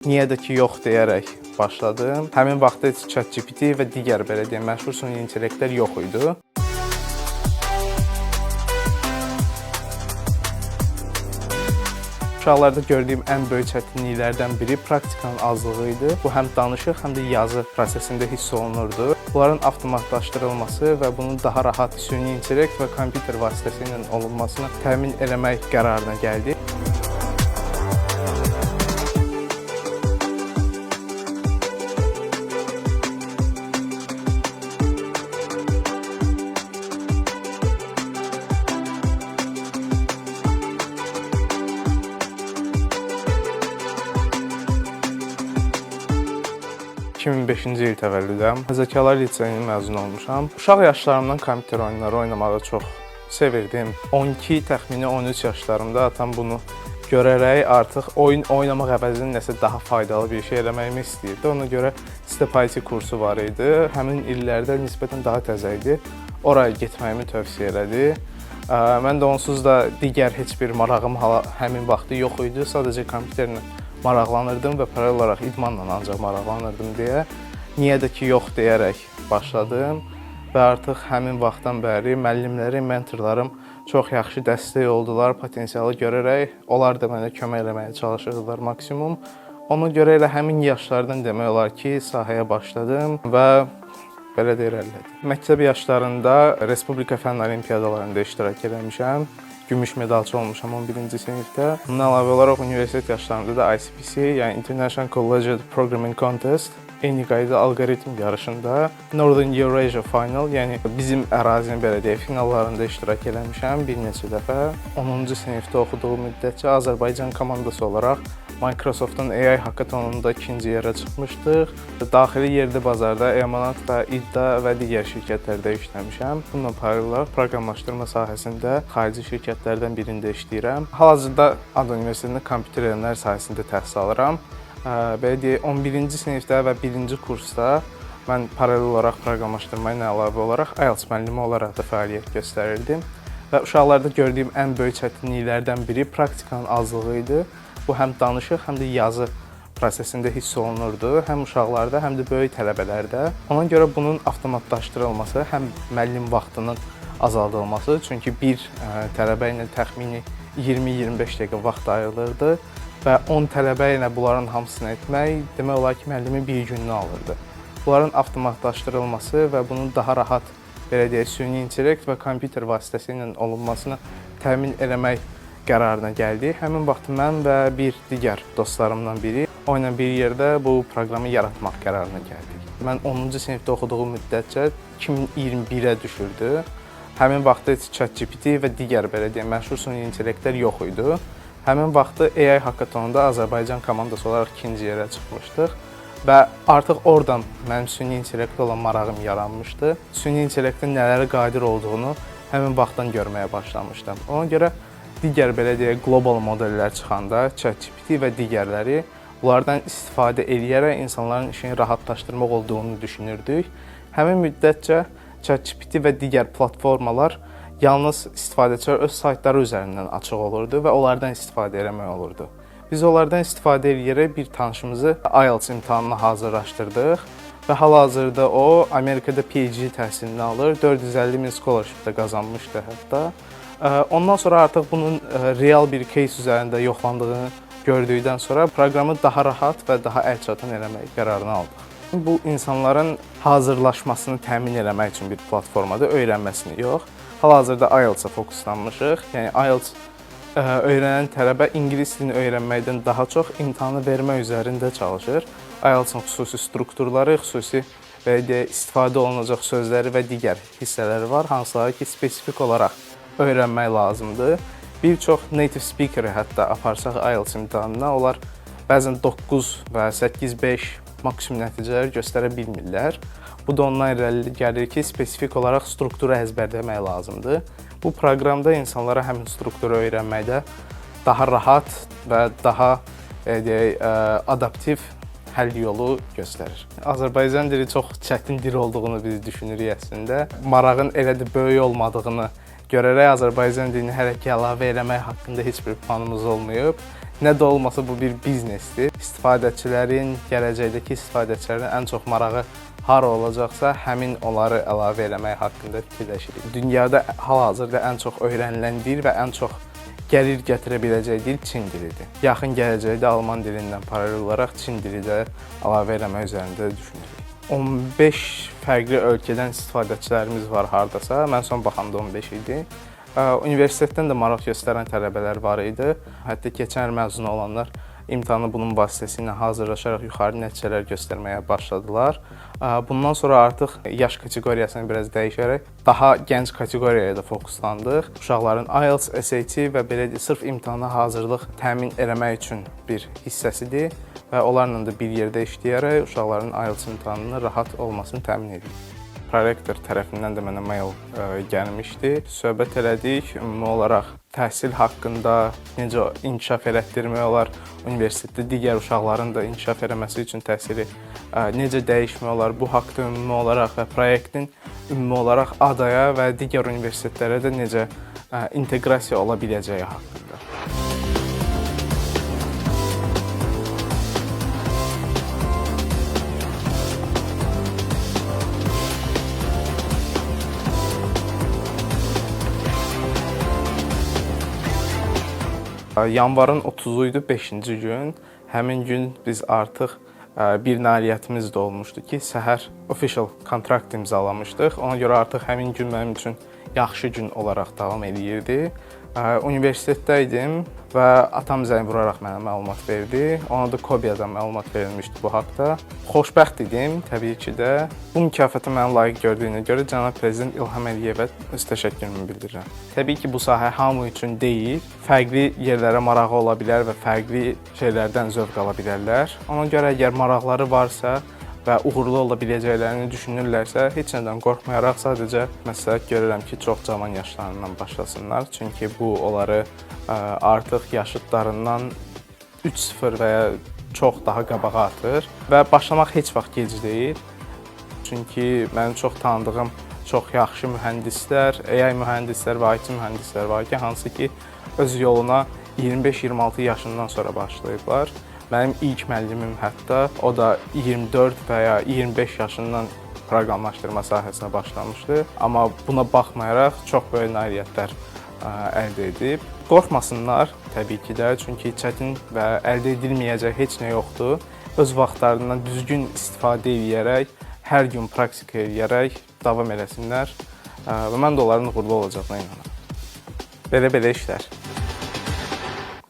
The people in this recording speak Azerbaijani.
Niyə də ki yox deyərək başladım. Həmin vaxtda heç ChatGPT və digər belə deyim məşhur süni intellektlər yox idi. Uşaqlarda gördüyüm ən böyük çətinliklərdən biri praktikanın azlığı idi. Bu həm danışıq, həm də yazı prosesində hiss olunurdu. Bunların avtomatlaşdırılması və bunun daha rahat süni intellekt və kompüter vasitəsilə olunmasını təmin eləmək qərarına gəldik. ...2005-ci il təvəllüdəm. Zəkalar liseyinin məzunu olmuşam. Uşaq yaşlarımdan kompüter oyunları oynamağı çox sevirdim. 12, təxmini 13 yaşlarımda atam bunu görərək artıq oyun oynamaq əvəzinə nəsə daha faydalı bir şey eləməyimi istəyirdi. Ona görə Step IT kursu var idi. Həmin illərdə nisbətən daha təzə idi. Oraya getməyimi tövsiyə elədi. Mən də onsuz da digər heç bir marağım həmin vaxtı yox idi. Sadəcə kompüterlə maraqlanırdım və paralel olaraq idmanla ancaq maraqlanırdım deyə niyə də ki yox deyərək başladım və artıq həmin vaxtdan bəri müəllimlərim, mentorlarım çox yaxşı dəstək oldular, potensialı görərək onlar da mənə kömək eləməyə çalışırdılar maksimum. Ona görə elə həmin yaşlardan demək olar ki, sahəyə başladım və belə də irəlilədim. Məktəb yaşlarında Respublika fənn olimpiadalarında iştirak eləmişəm. Gümüş medalçı olmuşam 11-ci sinifdə. Bundan əlavə olaraq universitet yaşlarında da ICPC, yəni International Collegiate Programming Contest eyni qaydada alqoritm yarışında Northern Eurasia Final, yəni bizim ərazinin belə deyək, finallarında iştirak eləmişəm bir neçə dəfə. 10-cu sinifdə oxuduğum müddətcə Azərbaycan komandası olaraq Microsoftun AI hackathonunda ikinci yerə çıxmışdıq. Daxili yerli bazarda Emanat və İDDA və digər şirkətlərdə işləmişəm. Bununla paralel olaraq proqramlaşdırma sahəsində xarici şirkətlərdən birində işləyirəm. Hal-hazırda ADA Universitetində kompüter elmləri sahəsində təhsil alıram. Belə deyək, 11-ci sinifdə və 1-ci kursda mən paralel olaraq proqramlaşdırma ilə əlavə olaraq IELTS müəllimi olaraq da fəaliyyət göstərirdim. Və uşaqlarda gördüyüm ən böyük çətinliklərdən biri praktikanın azlığı idi. Bu həm danışıq, həm də yazı prosesində hiss olunurdu. Həm uşaqlarda, həm də böyük tələbələrdə. Ona görə bunun avtomatlaşdırılması, həm müəllim vaxtının azaldılması, çünki bir tələbə ilə təxmini 20-25 dəqiqə vaxt ayrılırdı və 10 tələbə ilə bunların hamısını etmək demək olar ki, müəllimin bir gününü alırdı. Bunların avtomatlaşdırılması və bunun daha rahat belə deyək, süni intellekt və kompüter vasitəsilə olunmasını təmin eləmək qərarına gəldik. Həmin vaxt mən və bir digər dostlarımdan biri o ilə bir yerdə bu proqramı yaratmaq qərarına gəldik. Mən 10-cu sinifdə oxuduğum müddətcə 2021-ə düşürdü. Həmin vaxtda heç ChatGPT və digər belə deyək, məşhur süni intellektlər yox idi. Həmin vaxtı AI hackathonunda Azərbaycan komandası olaraq ikinci yerə çıxmışdıq və artıq oradan mənim süni intellektə olan marağım yaranmışdı. Süni intellektin nələrə qadir olduğunu həmin vaxtdan görməyə başlamışdım. Ona görə digər belə deyək, qlobal modellər çıxanda ChatGPT və digərləri bunlardan istifadə eləyərək insanların işini rahatlaşdırmaq olduğunu düşünürdük. Həmin müddətcə ChatGPT və digər platformalar yalnız istifadəçilər öz saytları üzərindən açıq olurdu və onlardan istifadə eləmək olurdu. Biz onlardan istifadə eləyərək bir tanışımızı IELTS imtahanına hazırlaşdırdıq və hal-hazırda o Amerikada PhD təhsilini alır. 450 min scholarship də qazanmışdı hətta. Ondan sonra artıq bunun real bir case üzərində yoxlandığını gördükdən sonra proqramı daha rahat və daha əlçatan eləmək qərarını aldıq. Bu insanların hazırlaşmasını təmin eləmək üçün bir platformadır, öyrənməsini yox. Hal-hazırda IELTS-a fokuslanmışıq. Yəni IELTS öyrənən tələbə ingilis dilini öyrənməkdən daha çox imtahanı vermək üzərində çalışır. IELTS-ın xüsusi strukturları, xüsusi belə deyək, istifadə olunacaq sözləri və digər hissələri var, hansıları ki, spesifik olaraq öyrənmək lazımdır. Bir çox native speaker-i hətta aparsaq IELTS imtahanına, onlar bəzən 9 və 8-5 maksimum nəticələr göstərə bilmirlər. Bu da ondan irəli gəlir ki, spesifik olaraq strukturu əzbərləmək lazımdır. Bu proqramda insanlara həmin strukturu öyrənməkdə daha rahat və daha deyək, adaptiv həll yolu göstərir. Azərbaycan dili çox çətin dil olduğunu biz düşünürük əslində. Marağın elə də böyük olmadığını görərək Azərbaycan dilini hələ ki əlavə eləmək haqqında heç bir planımız olmayıb. Nə də olmasa bu bir biznesdir. İstifadəçilərin, gələcəkdəki istifadəçilərin ən çox marağı hara olacaqsa, həmin onları əlavə eləmək haqqında fikirləşirik. Dünyada hal-hazırda ən çox öyrənilən dil və ən çox gəlir gətirə biləcək dil Çin dilidir. Yaxın gələcəkdə alman dilindən paralel olaraq Çin dili də əlavə eləmək üzərində düşünürük. 15 fərqli ölkədən istifadəçilərimiz var hardasa. Mən son baxanda 15 idi. Universitetdən də maraq göstərən tələbələr var idi. Hətta keçən il məzun olanlar imtahanı bunun vasitəsilə hazırlaşaraq yuxarı nəticələr göstərməyə başladılar. Bundan sonra artıq yaş kateqoriyasını biraz dəyişərək daha gənc kateqoriyaya da fokuslandıq. Uşaqların IELTS, SAT və belə deyək, sırf imtahana hazırlıq təmin eləmək üçün bir hissəsidir və onlarla da bir yerdə işləyərək uşaqların IELTS imtahanını rahat olmasını təmin edirik. Prorektor tərəfindən də mənə mail gəlmişdi. Söhbət elədik. Ümumi olaraq təhsil haqqında necə inkişaf elətdirmək olar, universitetdə digər uşaqların da inkişaf eləməsi üçün təhsili necə dəyişmək olar, bu haqda ümumi olaraq və proyektin ümumi olaraq ADA-ya və digər universitetlərə də necə inteqrasiya ola biləcəyi haqqında. Yanvarın 30-u idi, 5-ci gün. Həmin gün biz artıq bir nailiyyətimiz də olmuşdu ki, səhər official kontrakt imzalamışdıq. Ona görə artıq həmin gün mənim üçün yaxşı gün olaraq davam eləyirdi. Universitetdə idim və atam zəng vuraraq mənə məlumat verdi. Ona da Kobiyadan məlumat verilmişdi bu haqda. Xoşbəxt idim təbii ki də. Bu mükafata məni layiq gördüyünə görə cənab prezident İlham Əliyevə öz təşəkkürümü bildirirəm. Təbii ki, bu sahə hamı üçün deyil. Fərqli yerlərə marağı ola bilər və fərqli şeylərdən zövq ala bilərlər. Ona görə əgər maraqları varsa və uğurlu ola biləcəklərini düşünürlərsə, heç nədən qorxmayaraq sadəcə məsləhət görürəm ki, çox cavan yaşlarından başlasınlar. Çünki bu onları artıq yaşıdlarından 3-0 və ya çox daha qabağa atır və başlamaq heç vaxt gec deyil. Çünki mənim çox tanıdığım çox yaxşı mühəndislər, AI mühəndislər və IT mühəndislər var ki, hansı ki öz yoluna 25-26 yaşından sonra başlayıblar. Mənim ilk müəllimim hətta o da 24 və ya 25 yaşından proqramlaşdırma sahəsinə başlamışdı. Amma buna baxmayaraq çox böyük nailiyyətlər əldə edib. Qorxmasınlar təbii ki də, çünki çətin və əldə edilməyəcək heç nə yoxdur. Öz vaxtlarından düzgün istifadə edərək, hər gün praktika edərək davam eləsinlər və mən də onların uğurlu olacağına inanıram. Belə-belə işlər.